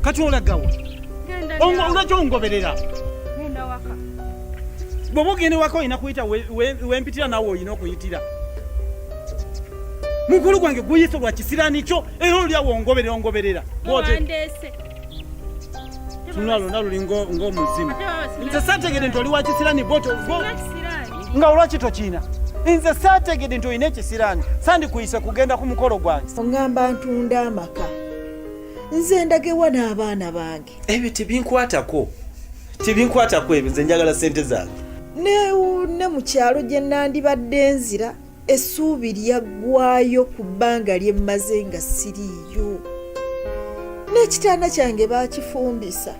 Kati olagawa? Lwaki ongoberera? Bw'oba ogenda ewaka olina kuyita wempitira, naawe olina okuyitira. Mukulu gwange guyise lwa kisiraani kyo, era oli awo ongoberera ongoberera. Tunula lwonna luli ng'omuzimu. Nze saategedde nti oli wa kisiraani bwotyo nga olwaki tokiina. Nze saategedde nti olina ekisiraani, sandikuyise kugenda ku mukolo gwange. Oŋŋamba ntunda amaka, nze ndagewa n'abaana bange. Ebyo tebinkwatako, tebinkwatako ebyo. Nze njagala sente zange. Ne mu kyalo gye nandibadde nzira, essuubi lyaggwayo ku bbanga lye mmaze nga siriiyo. N'ekitanda kyange baakifumbisa.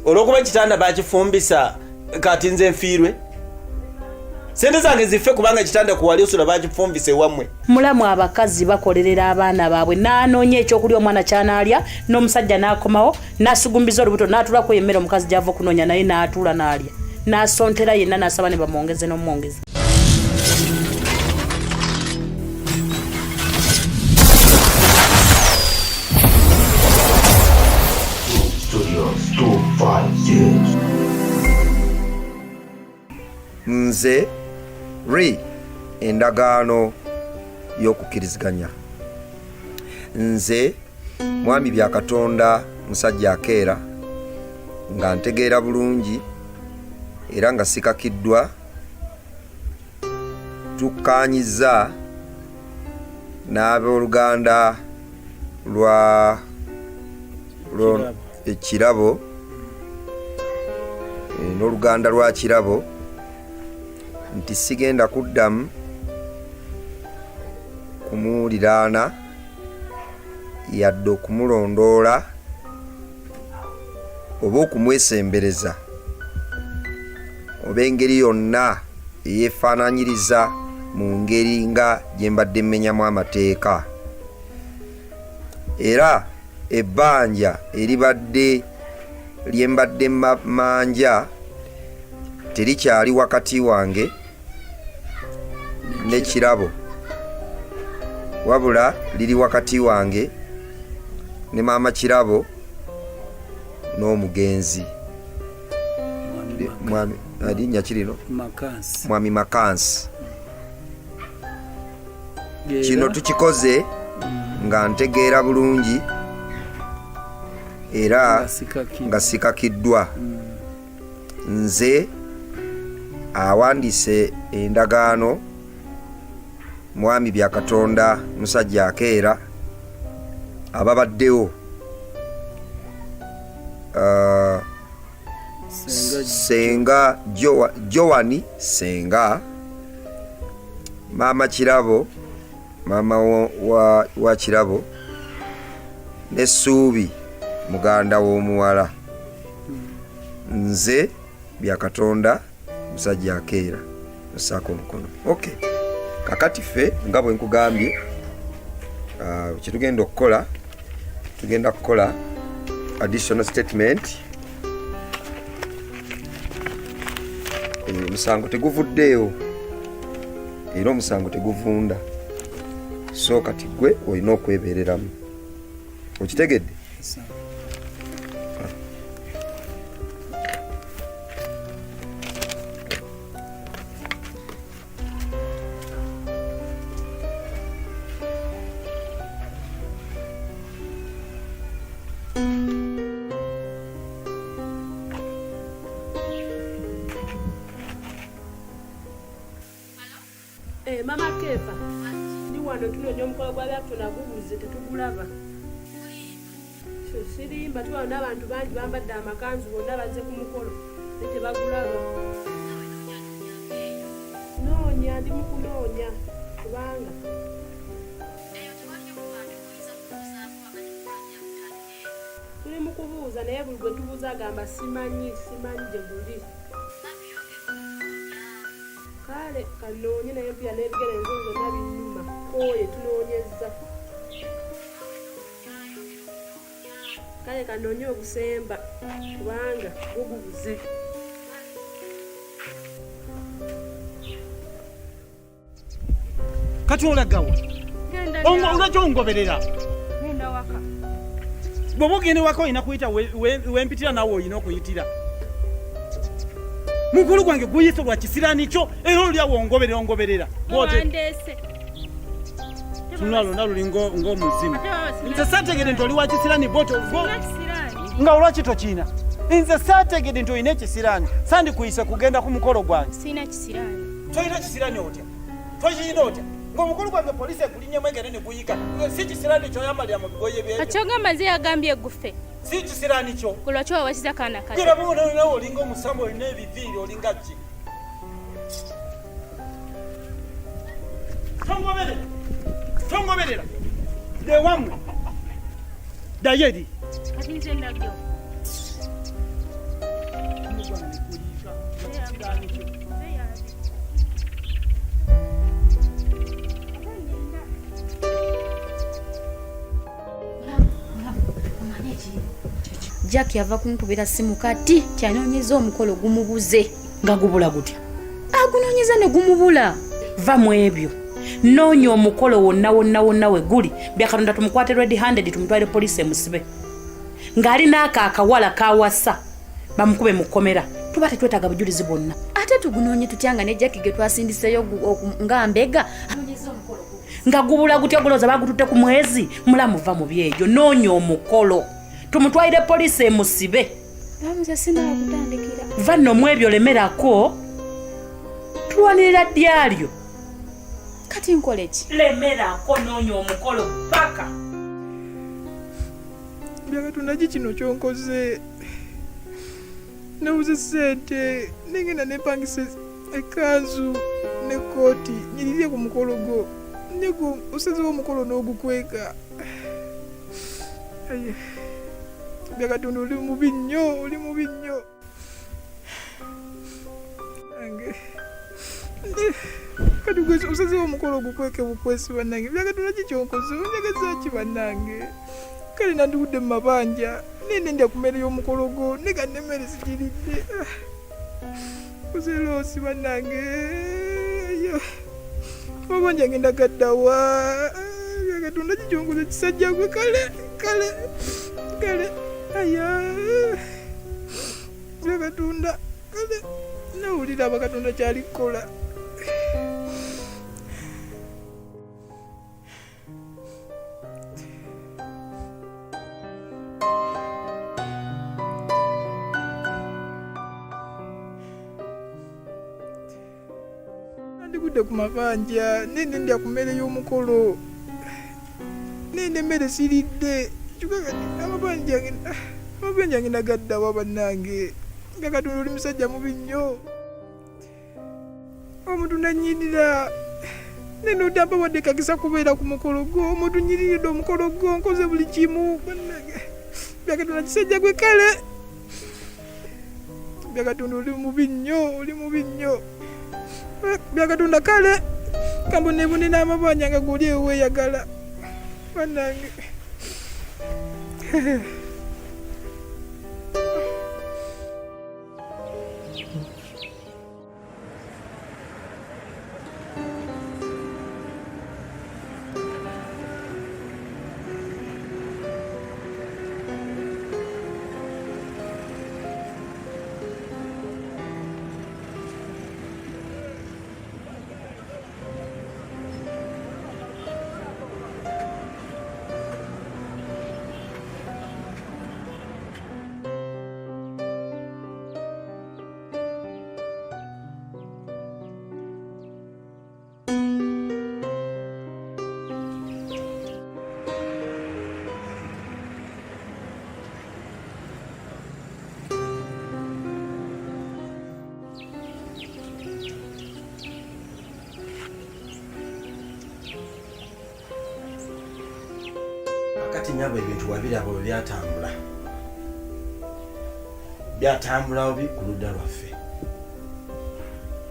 Olw'okuba ekitanda baakifumbisa, kati nze nfiirwe sente zange zife kubanga ekitanda kuwali osula bakifumbisa ewammwe. Mulamu, abakazi bakolerera abaana baabwe, n'anoonya ekyokulya omwana kyanaalya, n'omusajja n'akomawo n'asugumbiza olubuto n'atulako emmere omukazi gy'ava okunoonya, naye n'atuula n'alya n'asontera yenna n'asaba ne bamwongeze n'omwongeza. Studios 256. Nze ri endagaano y'okukkiriziganya. Nze Mwami Byakatonda musajja akeera, nga ntegeera bulungi era nga sikakiddwa, tukkaanyizza n'abooluganda lwa Kirabo n'oluganda lwa Kirabo nti sigenda kuddamu kumuliraana yadde okumulondoola oba okumwesembereza oba engeri yonna eyeefaananyiriza mu ngeri nga gye mbadde mmenyamu amateeka, era ebbanja eribadde lye mbadde manja terikyali wakati wange ne Kirabo, wabula liri wakati wange ne maama Kirabo n'omugenzi mwami linnya kirino Mwami Makansi. Kino tukikoze nga ntegeera bulungi era nga sikakiddwa. Nze awandiise endagaano, Mwami Byakatonda musajja akeera, ababaddewo Senga Joani, Senga Maama Kirabo, maama wa Kirabo, ne Ssuubi muganda w'omuwala. Nze Byakatonda musajja akeera osaako omukono. Ok, kakati ffe nga bwe nkugambye, kyetugenda okukola, tugenda kukola additional statement. Omusango teguvuddeewo era omusango teguvunda, so kati gwe olina okwebeereramu. Okitegedde? Eh, Mama Kefa, ndi wano tunoonya omukolo gwa byatuna gubuze tetugulaba. Sirimba, tuwano n'abantu bangi bambadde amakanzu bonna bazze ku mukolo naye tebagulaba. Noonya, ndi mu kunoonya kubanga tuli mu kubuuza, naye buli gwe tubuuza agamba simanyi, simanyi gye guli. Kale kanoonye naye mpira n'ebigere nze zonna binnuma, kooye tunoonyezza. Kale kanoonye ogusemba kubanga gwo gubuze. Kati olagawa? Lwaki ongoberera? Bw'oba ogenda ewaka olina kuyita wempitira naawe olina okuyitira. Mukulu gwange guyise lwa kisiraani kyo era oli awo ongoberera ongoberera. Wandeese. Tunula lwonna luli ng'omuzimu. Nze saategedde nti oli wa kisiraani bw'otyo nga olwaki tokiina? Nze saategedde nti olina ekisiraani sandikuyise kugenda ku mukolo gwange. Sirina kisiraani. Tolina kisiraani otya? Tokirina otya? Ng'omukolo gwange poliisi egulinnyemu egende ne guyika. Si kisiraani ky'oyambalira mu bigoye by'ebyo. Kati ogamba nze yagambye gufe. Si kisiraani kyo. Gwe lwaki wawasiza kaana kato? Gera nawe olinga omusambu olina ebiviiri olinga ki? Tongoberera. Tongoberera. Dda ewammwe. Ddayo eri. Kati nze ndagyo. Jack yava kunkubira simu kati kyanoonyeza omukolo gumubuze. Nga gubula gutya? Agunoonyeza ne gumubula. Va mu ebyo. Noonya omukolo wonna wonna wonna we guli. Byakatonda tumukwate red handed tumutwale poliisi emusibe. Ng'ali n'ako akawala kawasa bamukube mu kkomera. Tuba tetwetaaga bujulizi bwonna. Ate tugunoonye tutya nga ne Jack ge twasindiseeyo nga mbega? Nga gubula gutya gulowooza bagututte ku mwezi? Mulamu va mu byegyo. Noonya omukolo. Tumutwalire poliisi emusibe. Bamuze sinakutandikira. Va nno mu ebyo lemerako. Tulwanirira ddya lyo. Kati nkole ki? Lemerako noonya omukolo paka. Byakatonda ki kino kyonkoze? Nabuze ssente nengenda nempangisa ekkanzu n'ekkooti nyirire ku mukolo gwo nego osazewo omukolo n'ogukweka. Byakatonda oli mubi nnyo, oli mubi nnyo. Kati gwe osazewo omukolo ogukweke bukwesi bannange. Byakatonda ki kyonkoze? Onjagaza ki bannange? Kale nandikudde mu mabanja nende ndya ku mmere y'omukolo gwo nega nemmere sigiridde. Koze loosi bannange. Amabanja ngenda gaddawa. Byakatonda ki kyonkoze kisajja gwe? Kale kale kale aya byakatonda kale nawulira abakatonda kyali kukola. Nandikudde ku mabanja nende ndya ku mmere y'omukolo nende emmere siridde. Kyokka kati amabanja ngenda gaddawa bannange. Nga Katonda oli musajja mubi nnyo. Omuntu nanyirira nene otampa wadde kakisa kubeera ku mukolo gwo. Omuntu nyiriridde omukolo gwo nkoze buli kimu bannange. Byakatonda kisajja gwe kale. Byakatonda oli mubi nnyo, oli mubi nnyo. Byakatonda kale kambonebone n'amabanja nga goli eweeyagala bannange. Kati nyabo ebintu wabiraba bwe byatambula. Byatambula bubi ku ludda lwaffe.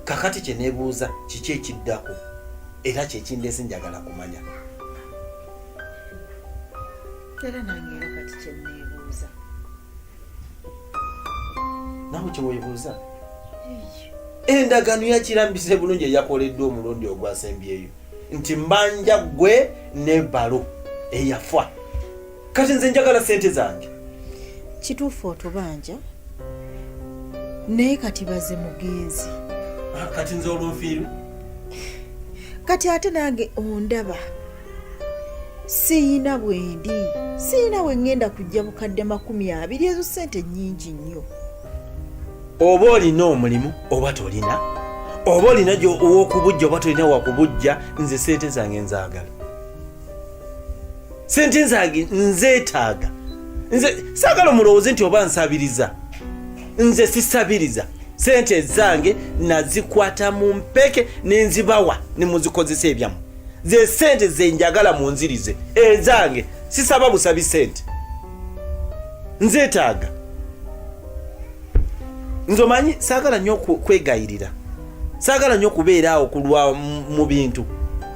Kakati kye neebuuza kiki ekiddako era kye kindeese njagala kumanya. Era nange era kati kye neebuuza. Naawe kye weebuuza? Endagaano yakirambise bulungi eyakoleddwa omulundi ogwasembyeyo nti mbanja ggwe ne balo eyafa. Kati nze njagala sente zange. Kituufu otubanja, naye kati baze mugenzi. Ah, kati nze olunfiirwe. Kati ate nange ondaba siyina bwendi, siyina bwe ŋŋenda kujja bukadde 20, ezo ssente nnyingi nnyo. Oba olina omulimu oba tolina, oba olina ow'okubujja oba tolina wakubujja, nze sente zange nzaagala, sente zange nzeetaaga. Nze saagala omulowooze nti oba nsabiriza, nze sisabiriza. Sente zange nazikwata mu mpeke nenzibawa nemuzikozesa ebyammwe. Ze sente zenjagala munzirize ezange, sisaba busabi sente, nzeetaaga. Nze omanyi saagala nnyo kwegayirira, saagala nnyo kubeera awo kulwa mu bintu.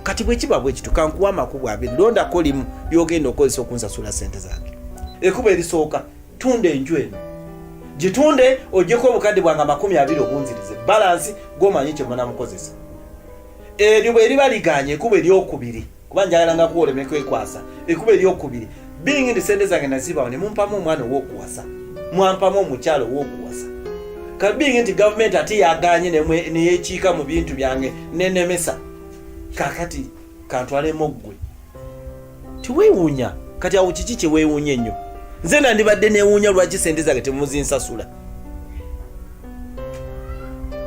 Kati bwe kiba bwe kityo, kankuwa amakubo abiri, londako limu ly'ogenda okukozesa okunsasula sente zange. Ekkubo erisooka, tunda enju eno, gitunde ogyeko obukadde bwange 20 obunzirize, balansi gw'omanyi kye munamukozesa. Eryo bwe liba liganye, ekkubo eryokubiri, kuba njagala nga kuwa oleme kwekwasa, ekkubo eryokubiri bingi nti sente zange nazibawo ne mumpamu omwana ow'okuwasa, mwampamu omukyalo ow'okuwasa. Kabingi nti gavumenti ate yaganye neyekiika mu bintu byange nenemesa, kakati kantwalemu ggwe. Tiweewuunya kati awo kiki kye weewuunya ennyo? Nze nandibadde neewuunya lwaki sente zange temuzinsasula,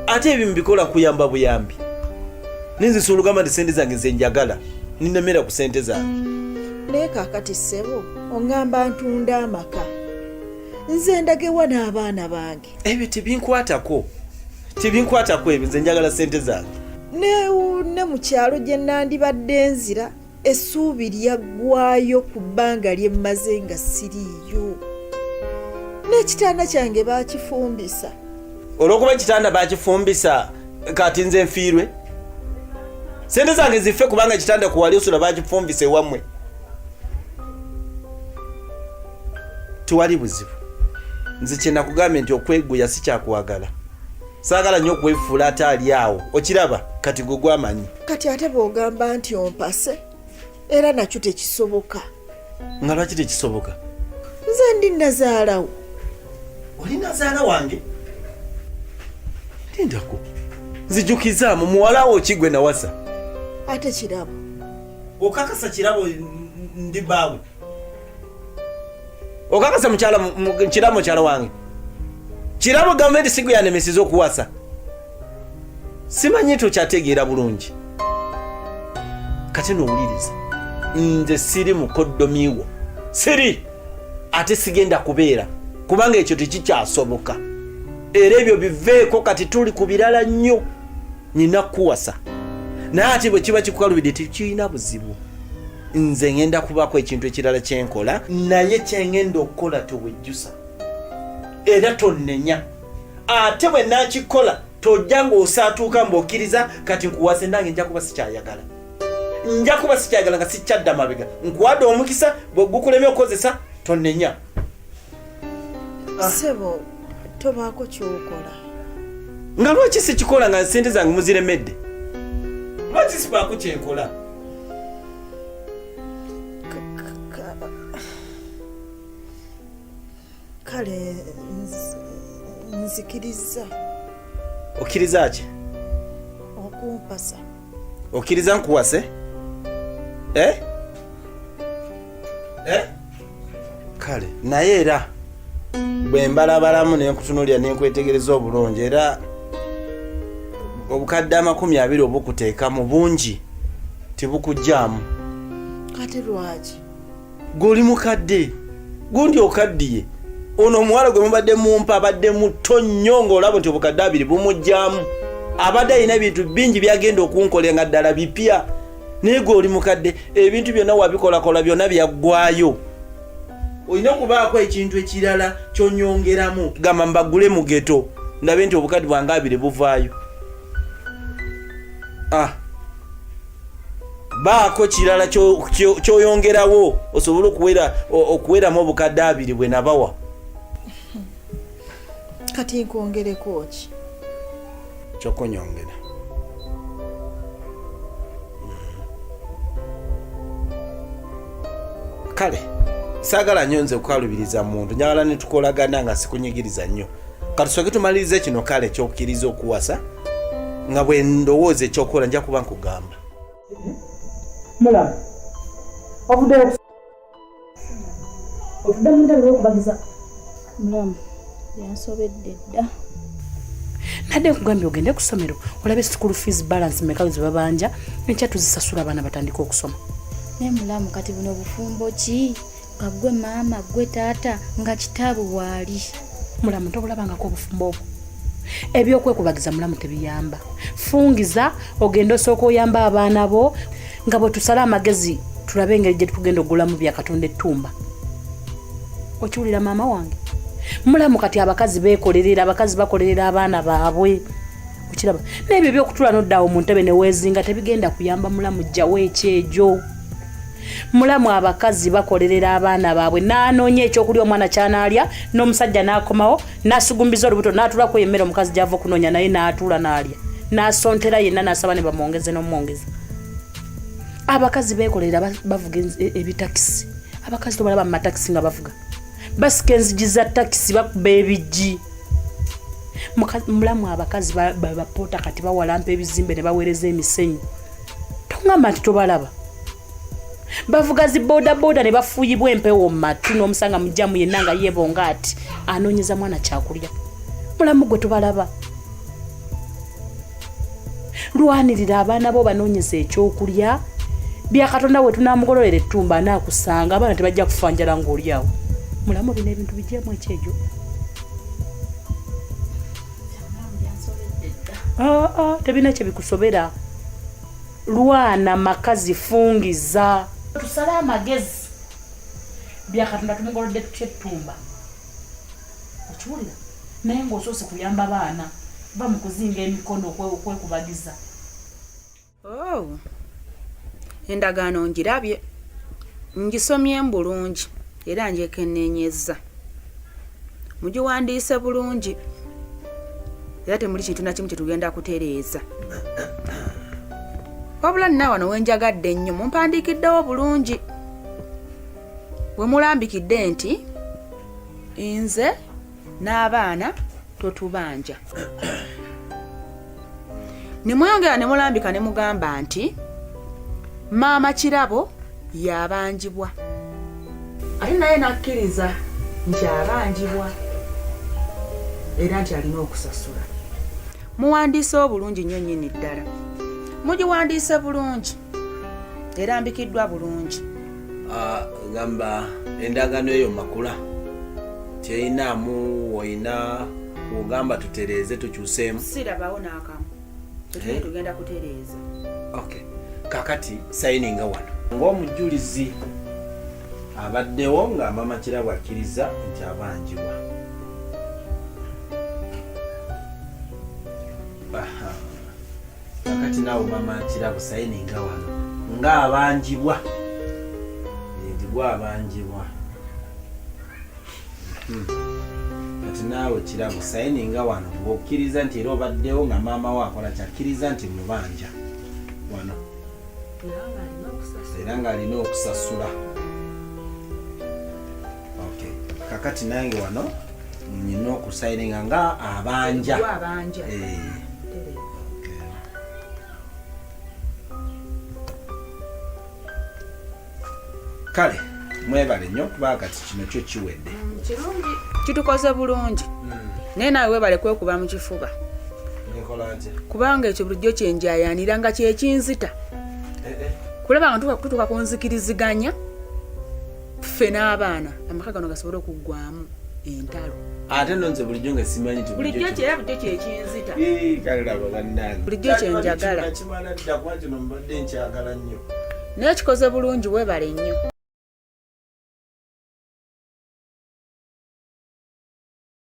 ate ebyo mbikola kuyamba buyambi. Ninzisa olugamba nti sente zange nze njagala, ninemera ku sente zange. Naye kaakati ssebo oŋŋamba ntunda amaka, nze ndagewa n'abaana bange? Ebyo tebinkwatako, tebinkwatako ebyo, nze njagala sente zange. Ne mu kyalo gye nandibadde nzira essuubi lyaggwayo ku bbanga lye mmaze nga siriiyo, n'ekitanda kyange baakifumbisa. Olw'okuba ekitanda baakifumbisa, kati nze nfiirwe sente zange zife kubanga ekitanda ku wali osula baakifumbisa ewammwe. Tewali buzibu, nze kye nakugambye nti okweguya si kyakwagala, saagala nnyo okwefuula ate ali awo okiraba kati gwe gwamanyi. Kati ate bw'ogamba nti ompase era nakyo tekisoboka. Nga lwaki tekisoboka? Nze ndi nazaalawo. Oli nazaala wange? Lindako nzijukizaamu, muwala wo ki gwe nawasa? Ate Kirabo. Okakasa Kirabo ndi bbaawe? Okakasa mukyala Kirabo mukyala wange? Kirabo gavumenti si gwe yanemeseza okuwasa? Simanyi tokyategeera bulungi. Kati nowuliriza, nze siri mukoddomiwo, siri, ate sigenda kubeera, kubanga ekyo tekikyasoboka, era ebyo biveeko. Kati tuli ku birala nnyo, nina kukuwasa, naye ate bwe kiba kikukalubidde tekirina buzibu, nze ngenda kubaako ekintu ekirala kyenkola, naye kyengenda okukola tewejjusa era tonnenya, ate bwe nakikola tojja ng'osaatuuka mbw'okkiriza kati nkuwase, nange nja kuba sikyayagala, nja kuba sikyayagala nga sikyadda mabega. Nkuwadde omukisa, bwe gukulemye okukozesa tonnenya. Ssebo tobaako kyokola. Nga lwaki sikikola nga sente zange muziremedde? Lwaki sibaako kyenkola? Kale nzikiriza. Okkiriza ki? Okumpasa. Okkiriza nkuwase? Eh? Eh? Kale naye era bwe mbalabalamu ne nkutunuulira ne nkwetegereza obulungi, era obukadde 20 obukuteeka mu bungi tebukuggyaamu. Kati lwaki? Gwe oli mukadde, gundi okaddiye. Ono omuwala gwe mubadde mumpa abadde muto nnyo, ng'olaba nti obukadde 20 bumuggyaamu, abadde alina ebintu bingi byagenda okunkolera nga ddala bipya, naye gwe oli mukadde, ebintu byonna wabikolakola byonna byaggwayo. Olina okubaako ekintu ekirala ky'onyongeramu, gamba mbagule mugeto ndabe nti obukadde bwange 20 buvaayo. Baako kirala ky'oyongerawo osobole okuweramu obukadde 20 bwe nabawa. Kati nkwongereko ki? Ky'okunyongera. Kale Saagala nnyo nze kukalubiriza muntu, njagala ne tukolagana nga sikunyigiriza nnyo. Katusooke tumalirize kino kale ekyokukkiriza okuwasa, nga bwe ndowooza ekyokukola nja kuba nkugamba. Mulamu, ovuddeyo otudde mu ntebe okubagiza. Mulamu, yansobedde dda. Nadde nkugambye ogende ku ssomero olabe school fees balance meka ze babanja, enkya tuzisasula abaana batandika okusoma. Naye mulamu, kati buno bufumbo ki nga gwe maama gwe taata nga kitaabwe waali? Mulamu, tobulabangako obufumbo obwo? Ebyokwekubagiza mulamu tebiyamba. Fungiza ogende osooka oyamba abaana bo, nga bwe tusala amagezi tulabe engeri gye tugenda okugulamu bya Katonda ettumba. Okiwulira maama wange? Mulamu, kati abakazi beekolerera, abakazi bakolerera abaana baabwe, okiraba? N'ebyo ebyokutula noddaawo mu ntebe neweezinga tebigenda kuyamba. Mulamu, jjawo ekyejo. Mulamu, abakazi bakolerera abaana baabwe, n'anoonya ekyokulya omwana kyanaalya, n'omusajja n'akomawo n'asugumbiza olubuto n'atulako emmere omukazi gy'ava okunoonya, naye n'atuula n'alya, n'asontera yenna, n'asaba ne bamwongeze n'omwongeza. Abakazi beekolerera, bavuga ebitakisi. Abakazi tobalaba mu matakisi nga bavuga, basika enzigi za takisi, bakuba ebijji. Mulamu, abakazi bapoota kati bawalampa ebizimbe ne baweereza emisenyu. Tongamba nti tobalaba bavuga zi bodaboda ne bafuuyibwa empewo mu matu, n'omusanga mujjamu yenna nga yeebonga ati anoonyeza mwana kyakulya. Mulamu, gwe tubalaba. Lwanirira abaana bo, banoonyeza ekyokulya. Byakatonda we tunamugololera ettumba anaakusanga, abaana tebajja kufa njala ng'oli awo. Mulamu, bino ebintu bijjemu ekyejo. Aa, tebirina kye bikusobera. Lwana makazi, fungiza, tusale amagezi. Byakatonda tumugolodde tutya ettumba? Okiwulira? Naye ng'osoose kuyamba baana, va mu kuzinga emikono okwekubagiza. Oh, endagaano ngirabye, ngisomyemu bulungi era njekenneenyezza. Mugiwandiise bulungi era temuli kintu na kimu kye tugenda kutereeza. Wabula nina wano wenjagadde ennyo, mumpandiikiddewo bulungi we mulambikidde nti nze n'abaana totubanja. Ne mweyongera ne mulambika ne mugamba nti maama Kirabo yabanjibwa, ate naye n'akkiriza nti abanjibwa era nti alina okusasula. Muwandiise obulungi nnyo nnyini ddala, mugiwandiise bulungi, erambikiddwa bulungi. Ah, gamba endagaano eyo makula teyinaamu oyina wogamba tutereeze tukyuseemu? Sirabawo n'akamu tetuli. Eh? Tugenda kutereeza. Okay, kakati sayininga wano ng'omujulizi abaddewo nga mama Kirabo akkiriza nti abanjibwa. Aha. Kakati naawe mama Kirabo sayininga wano ng'abanjibwa, nti gwe abanjibwa. Kati naawe Kirabo sayininga wano ng'okkiriza nti era obaddewo nga maama we akola kyakkiriza nti mubanja wano era ng'alina okusasula. Okay, kakati nange wano nyina okusayininga nga abanja. Gwe abanja. Eh. Okay. Kale mwebale nnyo kuba kati kino kyo kiwedde. Kirungi, kitukoze bulungi, naye naawe webale kwekuba mu kifuba. Nkola ntya? Kubanga ekyo bulijjo kyenjayanira nga kyekinzita, kulaba nga tutuuka ku nzikiriziganya ffe n'abaana, amaka gano gasobole okuggwamu entalo. Ate no nze bulijjo nga simanyi nti bulijjo kyera bulijjo kyekinzita. Kale laba bannange. Bulijjo kyenjagala. Kimala dda kuba kino mbadde nkyagala nnyo. Naye kikoze bulungi, webale nnyo.